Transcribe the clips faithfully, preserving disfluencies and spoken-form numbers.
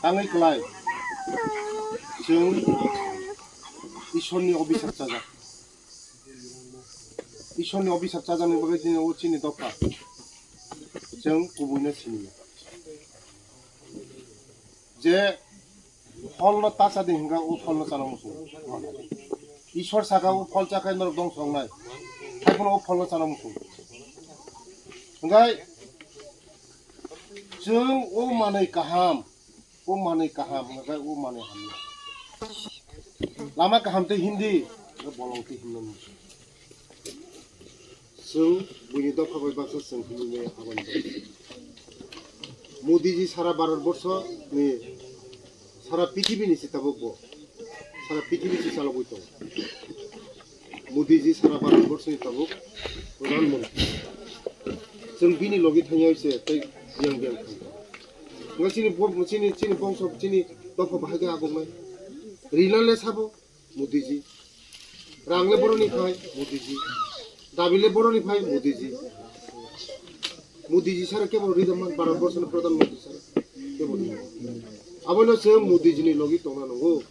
Tangwi kwlai chwng Ishorni obisap chajak. Ishorni obisap chajakni bagwi chini o chini dopha chwng kubuino siniya. Je pholno ta chadi hwnkha o pholno chana muchung. Ishwar saka o phol chakhe norok dongso wngnai. Haiphano o pholno chana muchung. Hwnkhe chwng o manwi kaham, o manwi kaham, hwnkhe o manwi hamya. Lama kaham tei hindi, bolong tei himna muchung. Chwng buini dopha bai baksa chwng himwi maya aboni bagwi. Modiji sara Bharat borsho ni, sara pithibini se tabuk bo, sara pithibi se chalogwi tongo. Modiji sara Bharat borsho ni tabuk Pradhan Mantri. Chwng bini logi thangya se tei biyang biyang thangkha. Nga chini bo-, chini, chini bongso, chini dopha bahai khe aguknai. Rina le sabo. Modiji. Rang le boroni phai, Modiji. Dabi le boroni phai, Modiji. Modiji sara kebo ri man, Bharat borsho ni Pradhan Mantri sara kebo ri. Abono chwng Modiji ni logi tongna nango.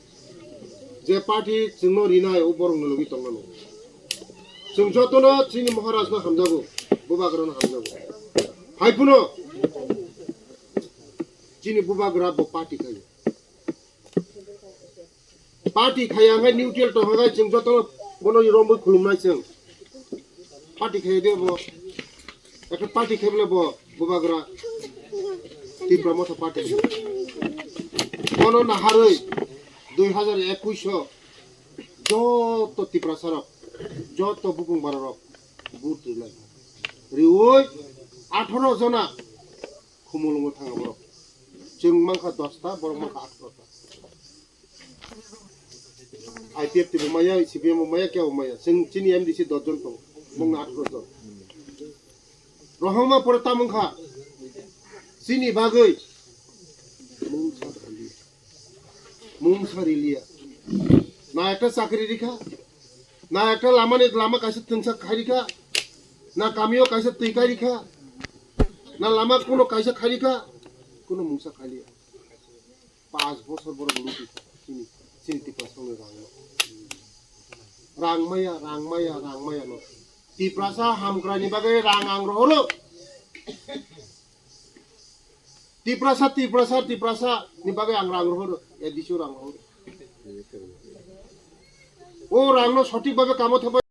Je party chwngno rinai, o borok ni logi tongna nango. Chwng jotono chini Maharaj no hamjago, Bubagra no hamjago. Haiphano chini Bubagra bo party khayo. Party khaya hwnkhe neutral tong hwnkhe chwng joto bono romwi khulumnai chwng. Party khaya de bo, ekta party khaibole bo Bubagra Tipra Motha Party. Bono naharwi dui hazar ekush o joto Tiprasa rok, joto bupung bara rok vote rilai. Riwi atharo jona khumulwngo thanga borok. Chwng mankha dosta, borok mankha atharo ta. I P F T bo maya, C P M bo maya, kebo maya. Chwng chini M D C dos jon tongo, bongni atharo jon. Rohorma pore tamo wngkha chini bagwi mungsa khali, mungsa riliya. Na ekta chakri rikha, na ekta lamani lama kaisa twngsa khai rikha, na kamio kaisa twi kai rikha, na lama kuno kaisa khai rikha, kuno mungsa khaliya. Pas bosor borok luti chini, chini Tiprasani rang no. Rang maya, rang maya, rang maya no. Tiprasa hamkrai ni bagwi rang ang rohoro. Tiprasa, Tiprasa, Tiprasa ni bagwi ang rang rohoro. A D C o rang rohoro. O rang no sothik bhabe kamo thangbai.